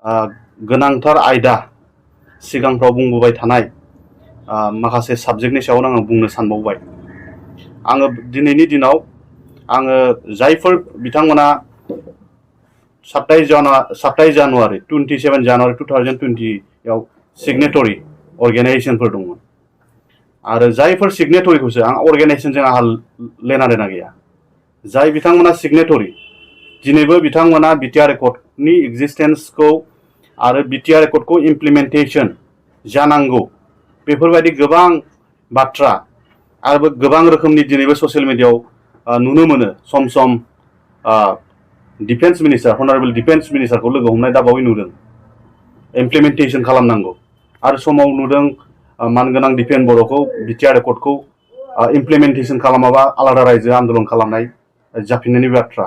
गोनांथार आयदा सिगांफ्राव बुंबोबाय थानाय माखासे साबजेक्टनि सायावनो आङो बुंनो सानबावबाय। आङो दिनैनि दिनाव आङो जायफोर बिथांमोना 27 जानुवारि 27 जानुवारि 2020 आव सिगनेटरि अर्गेनाइजेशनफोर दंमोन आरो जायफोर सिगनेटरिखौसो आं अर्गेनाइजेशनजों आंहा लेना देना गैया। जाय बिथांमोना सिगनेटरि दिनैबो बिथांमोना बिटिआर एकर्डनि एक्जिस्टेन्सखौ आरो बिटिआर एकर्डखौ इमप्लिमेन्टेसन जानांगौ बेफोरबायदि गोबां बाथ्रा आरो गोबां रोखोमनि दिनैबो ससियेल मिडियायाव नुनो मोनो। सम सम डिफेन्स मिनिस्टार हनारेबल डिफेन्स मिनिस्टारखौ लोगो हमनाय दाबावै नुदों इमप्लिमेन्टेसन खालामनांगौ आरो समाव नुदों मानगोनां दिपेन बर'खौ बिटिआर एकर्डखौ इमप्लिमेन्टेसन खालामाबा आलादा रायजो आन्दोलन खालामनाय जाफिननायनि बाथ्रा।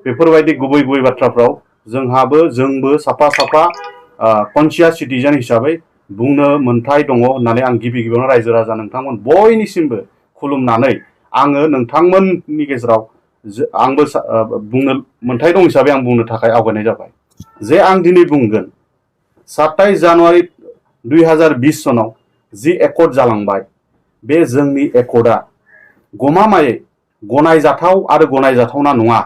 बेफोरबायदि गुबै गुबै बाथ्राफ्राव जोंबो साफा साफा कनसियास सिटिजेन हिसाबै बुंनो मोन्थाय दङ होननानै आं गिबियावनो रायजो राजा नोंथांमोन बयनिसिमबो खुलुमनानै आङो नोंथांमोननि गेजेराव आंबो बुंनो मोन्थाय दं हिसाबै आं बुंनो थाखाय आवगायनाय जाबाय जे आं दिनै बुंगोन 27 जानुवारि 2020 सनाव जि एकर्ड जालांबाय बे जोंनि एकर्डआ गमामायै गनायजाथाव आरो गनायजाथावना नङा।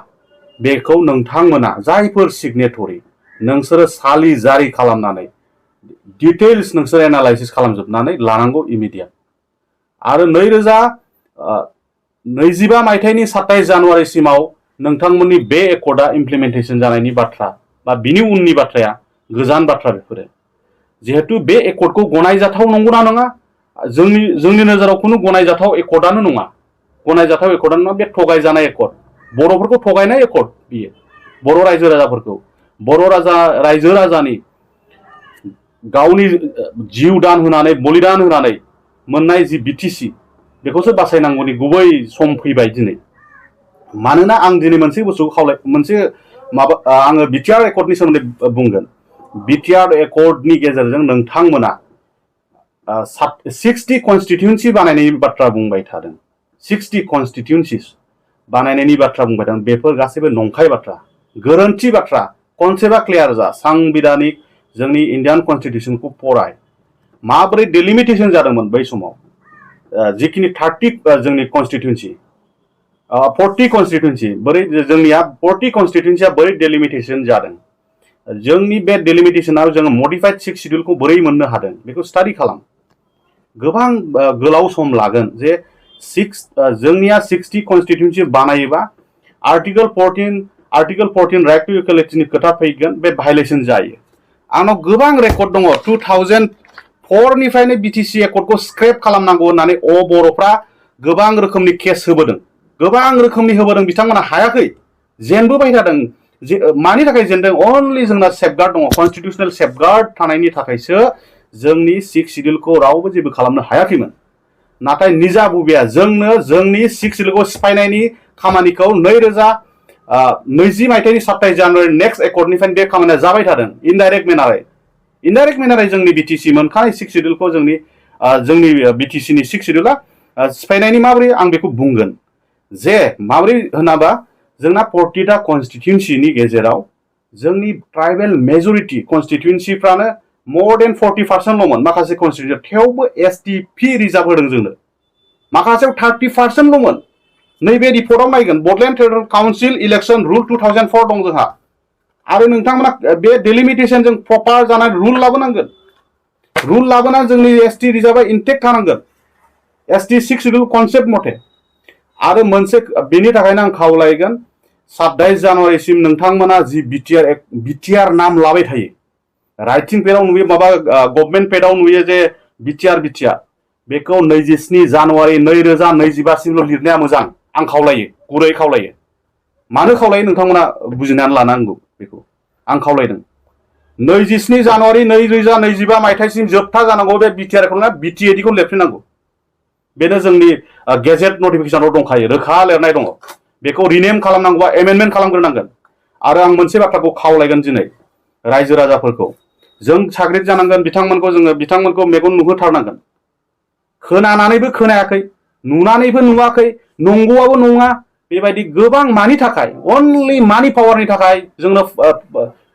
बेखौ नोंथांमोना जायफोर सिगनेटरि नोंसोरो सालि जारि खालामनानै डिटेल्स नोंसोर एनालाइसिस खालामजोबनानै लानांगौ इमिडिएट। आरो 2025 मायथाइनि 27 जानुवारिसिमाव नोंथांमोननि बे एकर्डआ इमप्लिमेन्टेसन जानायनि बाथ्रा बा बिनि उननि बाथ्राया गोजान बाथ्रा। बेफोरो जिहेतु बे एकर्डखौ गनायजाथाव नंगौना नङा जोंनि नोजोराव खुनु गनायजाथाव एकर्डआनो नङा। गनायजाथाव एकर्डआनो नङा। बे थगायजानाय एकर्ड, बर'फोरखौ थगायनाय एकर्ड बियो। बर' रायजो राजाफोरखौ रायजो राजानि गावनि जिउ दान होनानै बलिदान होनानै मोननाय जि बिटिसि बेखौसो बासायनांगौनि गुबै सम फैबाय दिनै। मानोना आं दिनै मोनसे बुस्थुखौ आङो बिटिआर एकर्डनि सोमोन्दै बुंगोन। बिटिआर एकर्डनि गेजेरजों नोंथांमोना 60 कनस्टिटिउन्सि बानायनायनि बाथ्रा बुंबाय थादों। 60 कनस्टिटिउन्सिस बानायनायनि बाथ्रा बुंबाय थादों। बेफोर गासैबो नंखाय बाथ्रा, गोरोन्थि बाथ्रा। कनसेप्टआ क्लियार जा। सांबिधानिक जोंनि इन्डियान कनस्टिटिउसनखौ फराय। माबोरै डेलिमिटेसन जादोंमोन बै समाव जिखिनि 30 जोंनि कनस्टिटिउन्सि 40 कनस्टिटिउन्सि बोरै जोंनिया 40 कनस्टिटिउन्सिया बोरै डेलिमिटेसन जादों। जोंनि बे डेलिमिटेसनाव जोङो मडिफाइड 6 शिड्युलखौ बोरै मोननो हादों बेखौ स्टाडि खालाम। गोबां गोलाव सम लागोन जे जोंनिया 60 कनस्टिटिउन्सि बानायोबा आर्टिकल 14 राइट टु इक्वालिटिनि खोथा फैगोन। बे भायलेसन जायो। आंनाव गोबां रेकर्ड दङ 2004 निफ्रायनो बिटिसि एकर्डखौ स्क्रेप खालामनांगौ होननानै बर'फ्रा गोबां रोखोमनि केस होबोदों। गोबां रोखोमनि होबोदों। बिथांमोना हायाखै, जेनबोबाय थादों। मानि थाखाय जेनदों? अनलि जोंना सेफगार्ड दङ, कनस्टिटिउसनेल सेफगार्ड थानायनि थाखायसो जोंनि 6 शिड्युलखौ रावबो जेबो खालामनो हायाखैमोन। नाथाय निजा बुबिया जोंनो जोंनि 6 शिड्युलखौ सिफायनायनि खामानिखौ 2020 मायथाइनि 27 जानुवारि नेक्स्ट एकर्डनिफ्रायनो बे खामानिया जाबाय थादों। इनडाइरेक्ट मेनारै जोंनि बिटिसि मोनखानाय 6 शिड्युलखौ जोंनि बिटिसिनि 6 शिड्युला सिफायनायनि माबोरै आं बेखौ बुंगोन जे माबोरै होनाबा जोंना 40टा कनस्टिटिउन्सिनि गेजेराव जोंनि ट्राइबेल मेजरिटि कनस्टिटिउन्सिफ्रानो मोर देन 40%ल'मोन। माखासे कनस्टिटिउन्सि थेवबो एसटिपि रिजार्भ होदों जोंनो। माखासेयाव 30%ल'मोन। नैबे रिपर्टआव नायगोन Bodoland territorial council election rule 2004 दं जोंहा। आरो नोंथांमोना बे डेलिमिटेसनजों प्रपार जानाय रुल लाबोनांगोन। रुल लाबोनानै जोंनि एसटि रिजार्भआ इनटेक्ट थानांगोन एसटि 6 शिड्युल कनसेप्ट मथे। आरो मोनसे बेनि थाखायनो आं खावलायगोन 27 जानुवारिसिम नोंथांमोना जि बिटिआर नाम लाबाय थायो, राइटिं पेडआव नुयो, माबा गभर्नमेन्ट पेडआव नुयो जे बिटिआर बेखौ 27 जानुवारि 2025 सिमल' लिरनाया मोजां। आं खावलायो, गुरै खावलायो। मानो खावलायो नोंथांमोना बुजिनानै लानांगौ। बेखौ आं खावलायदों। 27 जानुवारि 2025 मायथाइसिम जोबथा जानांगौ बे बिटिआर खौ बिटिएडि खौ लिरफिननांगौ। बेनो जोंनि गेजेट नटिफिकेसनाव दंखायो, रोखा लिरनाय दङ। बेखौ रिनेम खालामनांगौबा एमेन्डमेन्ट खालामग्रोनांगोन। आरो आं मोनसे बाथ्राखौ खावलायगोन दिनै रायजो राजाफोरखौ, जों साग्रिद जानांगोन। बिथांमोनखौ मेगन नुहोथारनांगोन। खोनानानैबो खोनायाखै, नुनानैबो नुवाखै, नंगौआबो नङा, बेबायदि गोबां मानि थाखाय, अनलि मानि पावारनि थाखाय जोंनो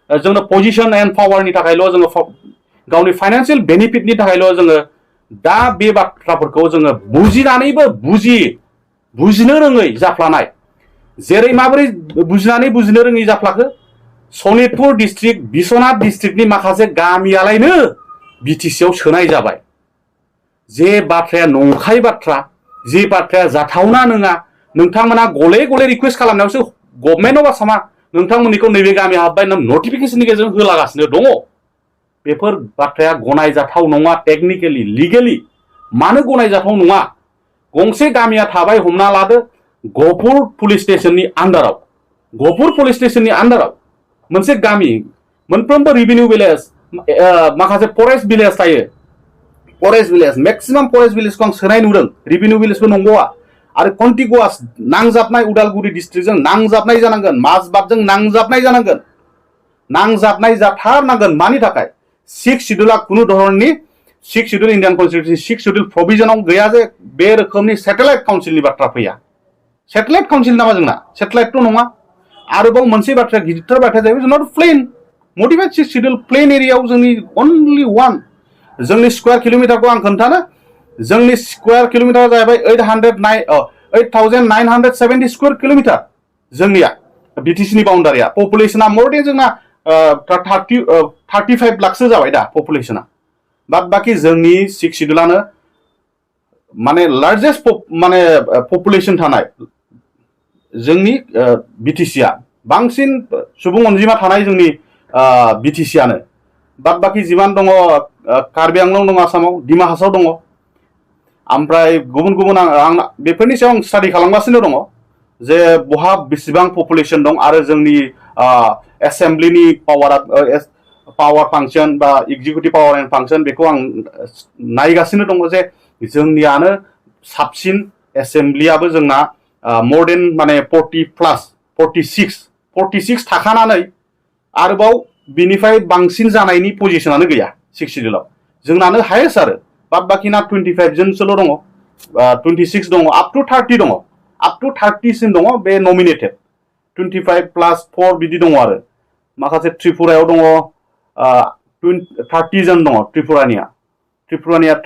जोंनो पजिशन एन्ड पावारनि थाखायल' जोङो गावनि फाइनान्सियेल बेनिफिटनि थाखायल' जोङो दा बे बाथ्राफोरखौ जोङो बुजिनानैबो बुजिनो रोङै जाफ्लानाय जेरै माबोरै बुजिनो रोङै जाफ्लाखो सनितपुर डिस्ट्रिक्ट बिश्वनाथ डिस्ट्रिक्टनि माखासे गामियालायनो बिटिसिआव सोनाय जाबाय जे बाथ्राया नंखाय बाथ्रा जे बाथ्राया जाथावना नङा नोंथांमोना गले गले रिक्वेस्ट खालामनायावसो गभर्नमेन्ट अफ आसामा नोंथांमोननिखौ नैबे गामियाव हाबबाय नटिफिकेशननि गेजेरजों होलागासिनो दङ बेफोर बाथ्राया गनायजाथाव नङा टेक्निकेलि लिगेलि मानो गनायजाथाव नङा गंसे गामिया थाबाय हमना लादो गहपुर पुलिस स्टेशननि आन्डाराव मोनसे गामि मोनफ्रोमबो रेभिनिउ भिलेज माखासे फरेस्ट भिलेज थायो फरेस्ट भिलेज मेक्सिमाम फरेस्ट भिलेजखौ आं सोनाय नुदों रेभिनिउ भिलेजबो नंबावा आरो कन्टिगुवास नांजाबनाय उदालगुरि डिस्ट्रिक्टजों नांजाबनाय जानांगोन माजबाटजों नांजाबनाय जानांगोन नांजाबनाय जाथारनांगोन मानि थाखाय 6 शिड्यूला कुनु धरननि 6 शिड्यूल इंडियन कन्स्टिट्यूशन 6 शिड्यूल प्रोविजनाव गैया जे बे रोखोमनि सेटेलाइट काउन्सिलनि बाथ्रा फैया सेटेलाइट काउन्सिल नामा जोंना सेटेलाइट तो नङा आरोबाव मोनसे बाथ्रा गिदिरथार बाथ्राया जाहैबाय जोंना प्लेन मडिफाइड 6 शिड्यूल प्लेन एरियायाव जोंनि अनलि वन जोंनि स्क्वायर किलोमिटारखौ आं खोन्थानो जोंनि स्क्वायर किलोमिटारा जाहैबाय 8970 स्क्वायर किलोमिटार जोंनिया बिटिसिनि बाउन्डारिया पपुलेशना मोर देन जोंना 35 लाखसो जाबाय दा पपुलेशना बाद बाकी जोंनि 6 शिड्यूलानो माने लार्जेस्ट माने पपुलेशन थानाय जोंनि बिटिसिआ बांसिन सुबुं अनजिमा थानाय जोंनि बिटिसिआनो बाद बाकी जिमान दङ कार्बि आंलं दङ आसामाव डिमा हासाव दङ ओमफ्राय गुबुन गुबुन आं बेफोरनि सायाव आं स्टाडि खालामगासिनो दङ जे बहा बेसेबां पपुलेशन दं आरो जोंनि एसेम्ब्लिनि पावार फांसन बा एक्जिक्यूटिव पावार एन्ड फांसन बेखौ आं नायगासिनो दङ जे जोंनियानो साबसिन एसेम्ब्लियाबो जोंना मोर देन माने 46 थाखानानै आरोबाव बिनिफ्राय बांसिन जानायनि पजिशनानो गैया 6 शिड्यूलाव जोंनानो हायेस्ट आरो बाद बाकिना 25 जनसोल' दङ 26 दङ अप टु 30 दङ अप टु 30 सिम दङ बे नमिनेटेड 25 प्लस 4 बिदि दङ आरो माखासे त्रिपुरायाव दङ 30 जन दङ त्रिपुरानिया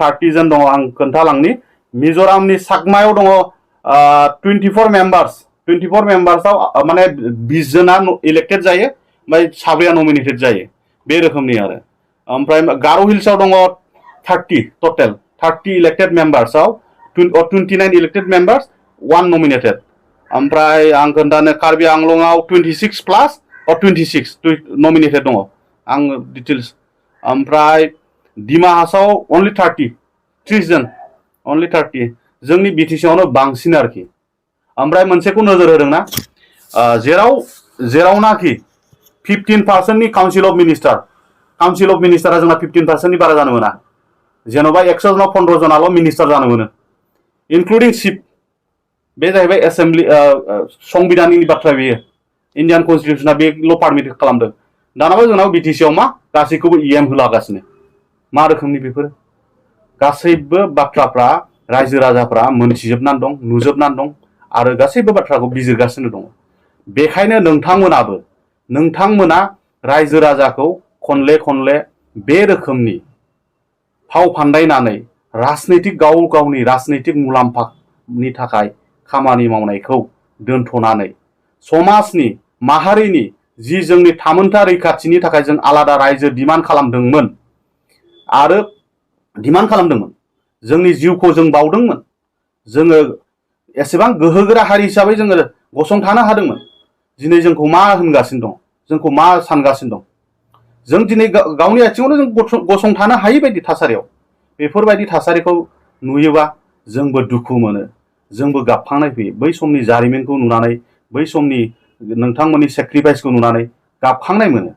30 जन दङ आं खोन्थालांनि मिजोरामनि साकमायाव दङ 24 मेम्बार्सआव माने 20 जना इलेक्टेड जायो ओमफ्राय साब्रैया नमिनेटेड जायो बे रोखोमनि आरो ओमफ्राय गार' हिल्सआव दङ 30 टटेल 30 इलेक्टेड मेम्बार्सआव 29 इलेक्टेड मेम्बार्स 1 नमिनेटेड ओमफ्राय आं खोन्थानो कार्बि आंलंआव 26 प्लास 26 नमिनेटेड दङ आं डिटेल्स ओमफ्राय डिमा हासाव अनलि 30 जन अनलि 30 जोंनि बिटिसिआवनो बांसिन आरोखि ओमफ्राय मोनसेखौ नोजोर होदोंना जेरावनाखि 15% नि काउन्सिल अफ मिनिस्टारा जोंना 15% नि बारा जानो मोना जेन'बा 100 जनाव 15 जनाल' मिनिस्टार जानो मोनो इनक्लुडिं चिफ बे जाहैबाय एसेम्ब्लि संबिधाननि बाथ्रा बेयो इन्डियान कन्स्टिटिउसना बेल' पारमिट खालामदों दानाबा जोंनाव बिटिसिआव मा गासैखौबो इएम होलागासिनो मा रोखोमनि बेफोर गासैबो बाथ्राफ्रा रायजो राजाफ्रा मोनथिजोबनानै दं नुजोबनानै दं आरो गासैबो बाथ्राखौ बिजिरगासिनो दङ बेखायनो नोंथांमोना रायजो राजाखौ खनले बे रोखोमनि फाव फान्दायनानै राजनैतिक गावनि राजनैतिक मुलाम्फानि थाखाय खामानि मावनायखौ दोनथ'नानै समाजनि माहारिनि जि जोंनि थामोनथा रैखाथिनि थाखाय जों आलादा रायजो डिमान्ड खालामदोंमोन जोंनि जिउखौ जों बावदोंमोन जोङो एसेबां गोहोगोरा हारि हिसाबै जोङो गसंथानो हादोंमोन दिनै जोंखौ मा होनगासिनो दं जोंखौ मा सानगासिनो दं जों दिनै गावनि आथिङावनो जों गसंथानो हायै बायदि थासारियाव बेफोरबायदि थासारिखौ नुयोबा जोंबो दुखु मोनो जोंबो गाबखांनाय फैयो बै समनि जारिमिनखौ नुनानै बै समनि नोंथांमोननि सेक्रिफाइसखौ नुनानै गाबखांनाय मोनो